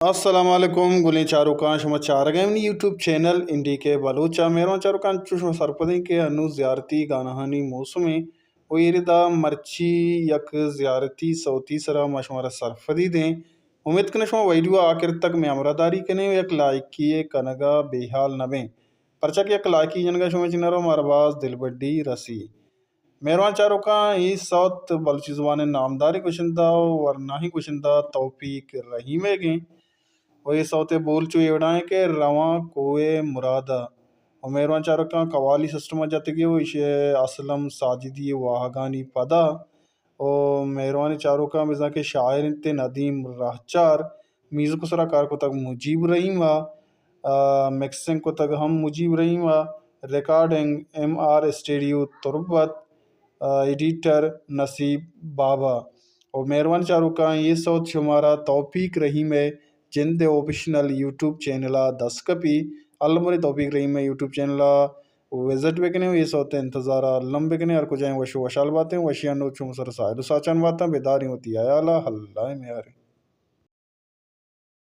السلام علیکم گلیں چاروکاں، شما چارگ ءَ منی یوٹیوب چینل این ڈی کے بلوچ ءَ۔ مہروان چاروکاں، انچو شما سرپدیں کہ انوں زیارتی گانہانی موسم ایں و اے ردا مرچی یک زیارتی سوتی سرا ما شمارا سرپدی دیں۔ امیت کناں شما ویڈیو آخر تک مئے ہمراہ داری کنیں و یک لائکی ءِ کنگا بے حال نہ بیں، پرچا کہ یک لائکی جنگا شما چنارو مارا باز دلبڈی رسی۔ مہروان چاروکاں، اے سوت بلوچی زبان ءِ نامداریں گشندہ و ورناہیں گشندہ توفیق رحیم ءِ گیں و اے سوت ءِ بول چو اے وڑا ایں کہ رواں کوہ مراد ءَ۔ و مہروان چاروکاں، قوالی سسٹم ءَ جتگی و ایشی ءَ اسلم ساجدی ءِ واہگانی پدا و مہروانیں چاروکاں، بزاں کہ شاعر انت ندیم راہچار، میوزک ءِ سرا کار کتگ مجیب رحیم ءَ، آ، مکسنگ کتگ ہم مجیب رحیم ءَ، ریکارڈنگ ایم آر اسٹوڈیو تربت، آ، ایڈیٹر نصیب بابا۔ و مہروان چاروکاں، اے سوت شمارا توفیق رحیم ءِ جند ءِ آفیشنل یوٹیوب چینل ءَ دست کپی۔ الم برے توفیق رحیم ءِ یوٹیوب چینل ءَ وزٹ بکنیں و اے سوت ءِ انتظار ءَ الم بکنیں۔ ہر کجا ایں وش و وشحال باتیں، وشی ءَ نوں چو سر ساہد و ساچان باتاں، بداریں وتی حیال ءَ، اللہ ءِ میاریں۔